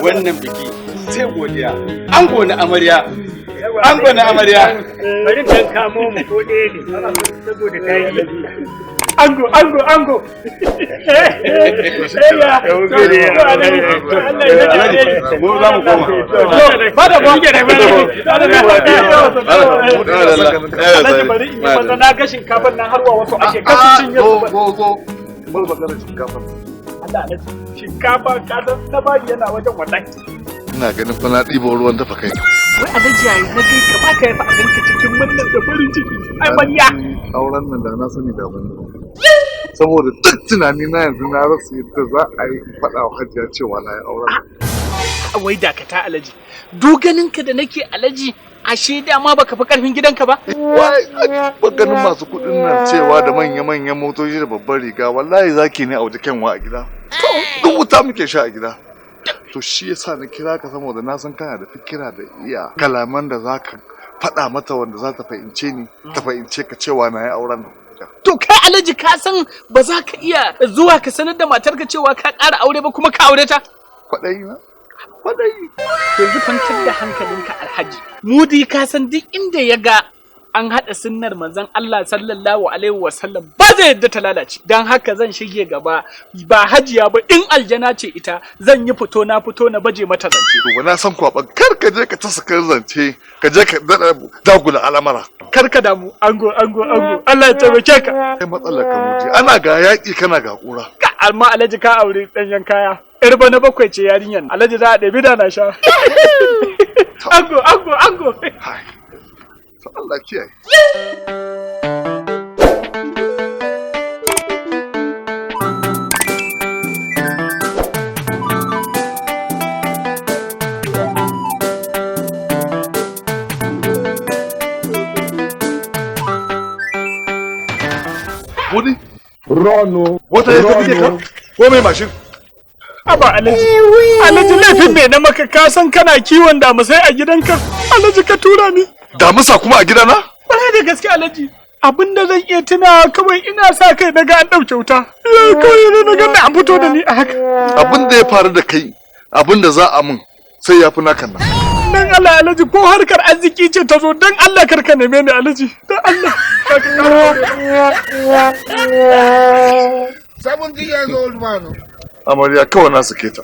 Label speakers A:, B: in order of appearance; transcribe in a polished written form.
A: Wannan biki sai godiya. Ango na amarya. Ango na amarya.
B: Bari dan kamo mu ko ɗaya ne saboda tarihi. Ango, ango, ango.
A: Mu za mu koma.
B: Ba da ba. Alhaji bari in yi maza na ga shinkafar nan har wa wasu ake kasu cinye su.
C: Go go. Bar maganar shinkafar.
B: Allah alhaji shinkafa ka san na bari yana wajen wallahi.
C: Ina ganin fa na ɗibo ruwan dafa kai.
B: Wai alhaji yayi na kai kamata ya fi abinka cikin murnar da farin ciki. Ai bariya.
C: Auren nan da na sani da ban yi. Saboda duk tunani na yanzu na rasa yadda za a yi in faɗa wa Hajiya cewa na yi auren.
B: Wai dakata alhaji. Doganinka da nake alhaji ashe dama baka fi karfin gidanka ba?
C: Wai ba ganin masu kuɗin nan cewa da manya-manyan motoci da babbar riga wallahi zaki ne a waje kyanwa a gida. Duk wuta muke sha a gida. To shi yasa na kira ka saboda na san kana da fikira da iya kalaman da za ka faɗa mata wanda za ta fahimce ni ta fahimce ka cewa na yi auren nan.
B: To kai alhaji ka san ba za ka iya zuwa ka sanar da matarka cewa ka ƙara aure ba kuma ka aure ta?
C: Kwaɗayi na? Kwaɗayi.
B: Yanzu kwantar da hankalinka alhaji. Mudi ka san duk inda ya ga an haɗa sunnar manzon Allah sallallahu alaihi wasallam ba zai yadda ta lalace. Don haka zan shige gaba ba hajiya ba in aljana ce ita zan yi fito na fito na baje mata zance.
C: To na san kwaɓan kar ka je ka tasa kan zance ka je ka daɗa dagula al'amara.
B: Kar ka damu ango ango ango Allah ya taimake ka.
C: Kai matsalar ka mutu ana ga yaƙi kana ga ƙura.
B: Ka amma alhaji ka aure ɗanyen kaya. Yar bana bakwai ce yarinyar alhaji za a ɗabi da na sha. Ango ango ango.
C: Hai. To Allah kiyaye. Wani?
D: Rono.
C: Wata ya tafi ka? Ko mai mashin?
B: Aba alhaji. Alhaji laifin me na maka ka san kana kiwon damusai a gidanka. Alhaji ka tura ni.
C: Damusa kuma a gidana?
B: Kwarai da gaske alhaji. Abin da zan iya tunawa kawai ina sa kai naga an ɗauke wuta. Kawai ne na ga an fito da ni a haka.
C: Abin da ya faru da kai, abin da za a mun sai ya fi nakan nan.
B: Dan Allah alhaji ko harkar arziki ce ta zo dan Allah karka neme ni alhaji. Dan Allah.
D: 70 years old man.
C: Amarya kawai na sake ta.